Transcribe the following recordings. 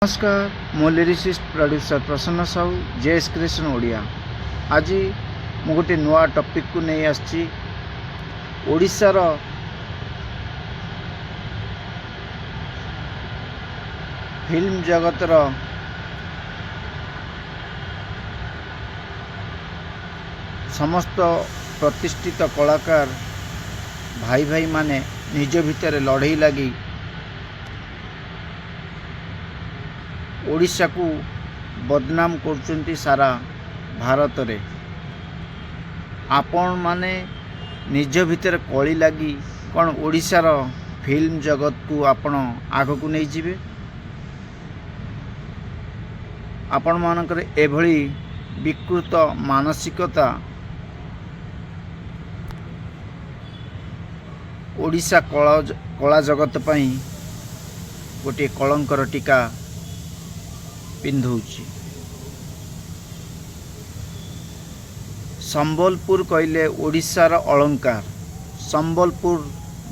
ନମସ୍କାର, ମୁଁ lyricist producer ପ୍ରସନ୍ନ Sahu, JS creation Odia. ଆଜି ମୁଁ ଗୋଟିଏ ନୂଆ ଟପିକ୍କୁ ନେଇ ଆସିଛି। ଓଡ଼ିଶାର ଫିଲ୍ମ ଜଗତର ସମସ୍ତ ପ୍ରତିଷ୍ଠିତ କଳାକାର ଭାଇ ଭାଇମାନେ ନିଜ ଭିତରେ ଲଢ଼େଇ ଲାଗି ଓଡ଼ିଶାକୁ ବଦନାମ କରୁଛନ୍ତି ସାରା ଭାରତରେ। ଆପଣମାନେ ନିଜ ଭିତରେ କଳି ଲାଗି କ'ଣ ଓଡ଼ିଶାର ଫିଲ୍ମ ଜଗତକୁ ଆପଣ ଆଗକୁ ନେଇଯିବେ? ଆପଣମାନଙ୍କର ଏଭଳି ବିକୃତ ମାନସିକତା ଓଡ଼ିଶା କଳା ଜଗତ ପାଇଁ ଗୋଟିଏ କଳଙ୍କର ଟୀକା ପିନ୍ଧଉଛି। ସମ୍ବଲପୁର କହିଲେ ଓଡ଼ିଶାର ଅଳଙ୍କାର। ସମ୍ବଲପୁର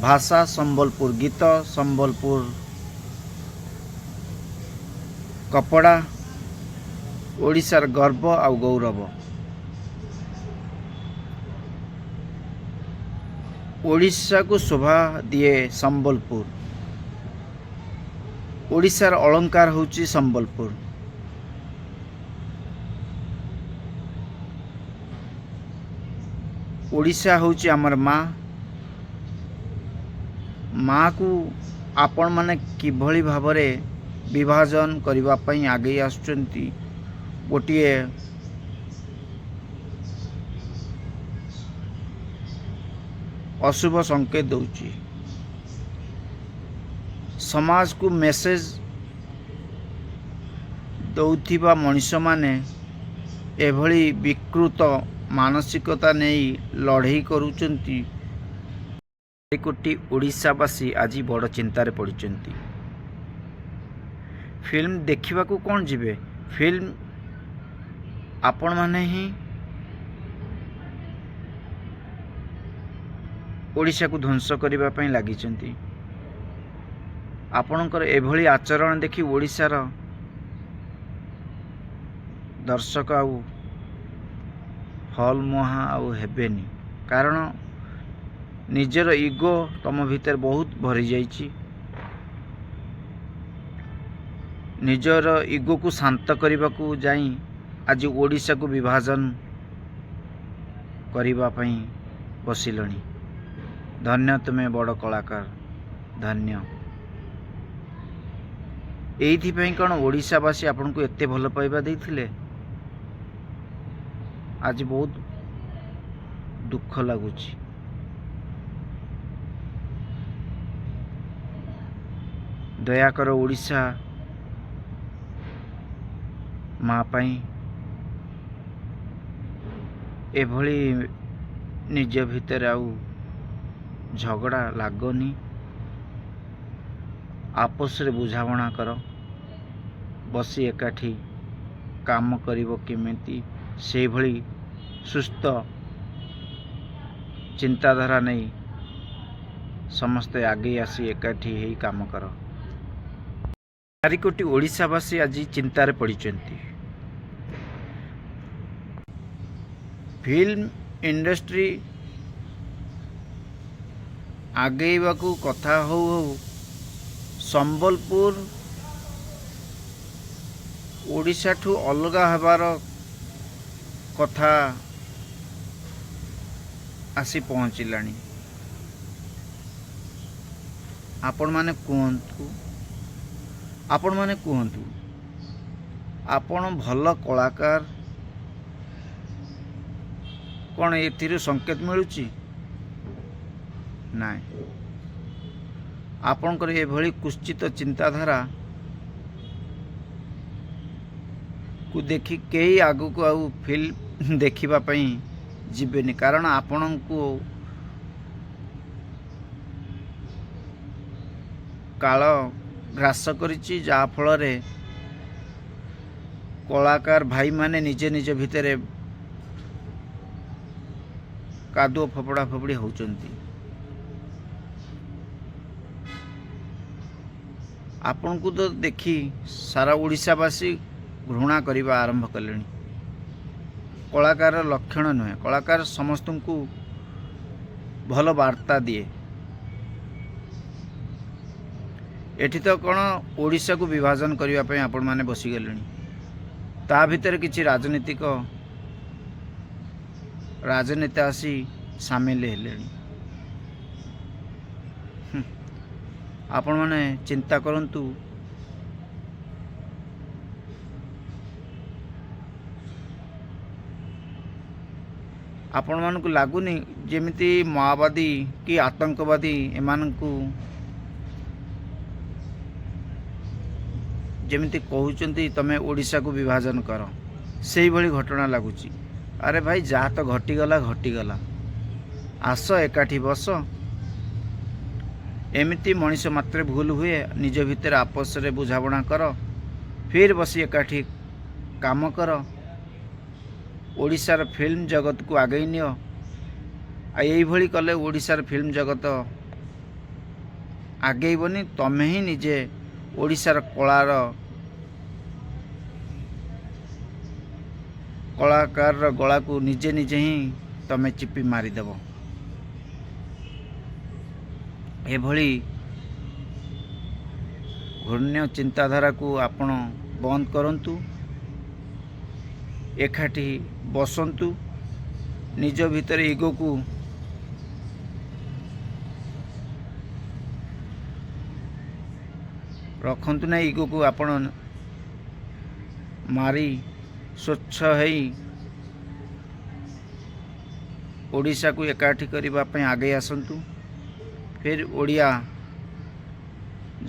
ଭାଷା, ସମ୍ବଲପୁର ଗୀତ, ସମ୍ବଲପୁର କପଡ଼ା ଓଡ଼ିଶାର ଗର୍ବ ଆଉ ଗୌରବ। ଓଡ଼ିଶାକୁ ଶୋଭା ଦିଏ ସମ୍ବଲପୁର। ଓଡ଼ିଶାର ଅଳଙ୍କାର ହେଉଛି ସମ୍ବଲପୁର। ଓଡ଼ିଶା ହେଉଛି ଆମର ମା। ମାଆକୁ ଆପଣମାନେ କିଭଳି ଭାବରେ ବିଭାଜନ କରିବା ପାଇଁ ଆଗେଇ ଆସୁଛନ୍ତି, ଗୋଟିଏ ଅଶୁଭ ସଂକେତ ଦେଉଛି। ସମାଜକୁ ମେସେଜ ଦେଉଥିବା ମଣିଷମାନେ ଏଭଳି ବିକୃତ ମାନସିକତା ନେଇ ଲଢ଼େଇ କରୁଛନ୍ତି। 4 କୋଟି ଓଡ଼ିଶାବାସୀ ଆଜି ବଡ଼ ଚିନ୍ତାରେ ପଡ଼ିଛନ୍ତି। ଫିଲ୍ମ ଦେଖିବାକୁ କ'ଣ ଯିବେ? ଫିଲ୍ମ ଆପଣମାନେ ହିଁ ଓଡ଼ିଶାକୁ ଧ୍ୱଂସ କରିବା ପାଇଁ ଲାଗିଛନ୍ତି। ଆପଣଙ୍କର ଏଭଳି ଆଚରଣ ଦେଖି ଓଡ଼ିଶାର ଦର୍ଶକ ଆଉ ହଲ୍ ମୁହାଁ ଆଉ ହେବେନି, କାରଣ ନିଜର ଇଗୋ ତୁମ ଭିତରେ ବହୁତ ଭରିଯାଇଛି। ନିଜର ଇଗୋକୁ ଶାନ୍ତ କରିବାକୁ ଯାଇ ଆଜି ଓଡ଼ିଶାକୁ ବିଭାଜନ କରିବା ପାଇଁ ବସିଲଣି। ଧନ୍ୟ ତୁମେ, ବଡ଼ କଳାକାର, ଧନ୍ୟ। ଏଇଥିପାଇଁ କ'ଣ ଓଡ଼ିଶାବାସୀ ଆପଣଙ୍କୁ ଏତେ ଭଲ ପାଇବା ଦେଇଥିଲେ? ଆଜି ବହୁତ ଦୁଃଖ ଲାଗୁଛି। ଦୟାକର ଓଡ଼ିଶା ମା ପାଇଁ। ଏଭଳି ନିଜ ଭିତରେ ଆଉ ଝଗଡ଼ା ଲାଗନି। ଆପୋସରେ ବୁଝାମଣା କର, ବସି ଏକାଠି କାମ କରିବ କେମିତି, ସେଇଭଳି ସୁସ୍ଥ ଚିନ୍ତାଧାରା ନେଇ ସମସ୍ତେ ଆଗେଇ ଆସି ଏକାଠି ହେଇ କାମ କର। 4 କୋଟି ଓଡ଼ିଶାବାସୀ ଆଜି ଚିନ୍ତାରେ ପଡ଼ିଛନ୍ତି। ଫିଲ୍ମ ଇଣ୍ଡଷ୍ଟ୍ରି ଆଗେଇବାକୁ କଥା ହଉ ହଉ ସମ୍ବଲପୁର ଓଡ଼ିଶାଠୁ ଅଲଗା ହେବାର କଥା ଆସି ପହଞ୍ଚିଲାଣି। ଆପଣମାନେ କୁହନ୍ତୁ, ଆପଣମାନେ କୁହନ୍ତୁ, ଆପଣ ଭଲ କଳାକାର, କ'ଣ ଏଥିରୁ ସଂକେତ ମିଳୁଛି? ନାଇଁ। ଆପଣଙ୍କର ଏଭଳି କୁତ୍ସିତ ଚିନ୍ତାଧାରା କୁ ଦେଖି କେହି ଆଗକୁ ଆଉ ଫିଲ୍ମ ଦେଖିବା ପାଇଁ ଯିବେନି, କାରଣ ଆପଣଙ୍କୁ କାଳ ଗ୍ରାସ କରିଛି, ଯାହାଫଳରେ କଳାକାର ଭାଇମାନେ ନିଜ ନିଜ ଭିତରେ କାଦୁଅ ଫୋପଡ଼ା ଫୋପଡ଼ି ହେଉଛନ୍ତି। ଆପଣଙ୍କୁ ତ ଦେଖି ସାରା ଓଡ଼ିଶାବାସୀ ଘୃଣା କରିବା ଆରମ୍ଭ କଲେଣି। କଳାକାର ଲକ୍ଷଣ ନୁହେଁ। କଳାକାର ସମସ୍ତଙ୍କୁ ଭଲ ବାର୍ତ୍ତା ଦିଏ। ଏଠି ତ କ'ଣ ଓଡ଼ିଶାକୁ ବିଭାଜନ କରିବା ପାଇଁ ଆପଣମାନେ ବସିଗଲେଣି। ତା ଭିତରେ କିଛି ରାଜନୀତିକ ରାଜନେତା ଆସି ସାମିଲ ହେଲେଣି। ଆପଣମାନେ ଚିନ୍ତା କରନ୍ତୁ। ଆପଣମାନଙ୍କୁ ଲାଗୁନି ଯେମିତି ମାଓବାଦୀ କି ଆତଙ୍କବାଦୀ ଏମାନଙ୍କୁ ଯେମିତି କହୁଛନ୍ତି, ତମେ ଓଡ଼ିଶାକୁ ବିଭାଜନ କର, ସେଇଭଳି ଘଟଣା ଲାଗୁଛି। ଆରେ ଭାଇ, ଯାହା ତ ଘଟିଗଲା ଘଟିଗଲା, ଆସ, ଏକାଠି ବସ। ଏମିତି ମଣିଷ ମାତ୍ରେ ଭୁଲ ହୁଏ। ନିଜ ଭିତରେ ଆପସରେ ବୁଝାମଣା କର, ଫିର୍ ବସି ଏକାଠି କାମ କର, ଓଡ଼ିଶାର ଫିଲ୍ମ ଜଗତକୁ ଆଗେଇ ନିଅ। ଆଉ ଏଇଭଳି କଲେ ଓଡ଼ିଶାର ଫିଲ୍ମ ଜଗତ ଆଗେଇବନି, ତମେ ହିଁ ନିଜେ ଓଡ଼ିଶାର କଳାକାରର ଗଳାକୁ ନିଜେ ନିଜେ ହିଁ ତମେ ଚିପି ମାରିଦେବ। ଏଭଳି ଘୃଣ୍ୟ ଚିନ୍ତାଧାରାକୁ ଆପଣ ବନ୍ଦ କରନ୍ତୁ, ଏକାଠି ବସନ୍ତୁ, ନିଜ ଭିତରେ ଇଗୋକୁ ରଖନ୍ତୁ ନାହିଁ। ଇଗୋକୁ ଆପଣ ମାରି ସ୍ୱଚ୍ଛ ହେଇ ଓଡ଼ିଶାକୁ ଏକାଠି କରିବା ପାଇଁ ଆଗେଇ ଆସନ୍ତୁ। ଫେର୍ ଓଡ଼ିଆ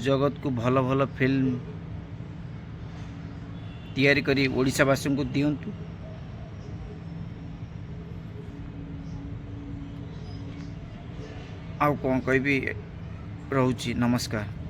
ଜଗତକୁ ଭଲ ଭଲ ଫିଲ୍ମ ତିଆରି କରି ଓଡ଼ିଶାବାସୀଙ୍କୁ ଦିଅନ୍ତୁ। ଆଉ କ'ଣ କହିବି, ରହୁଛି, ନମସ୍କାର।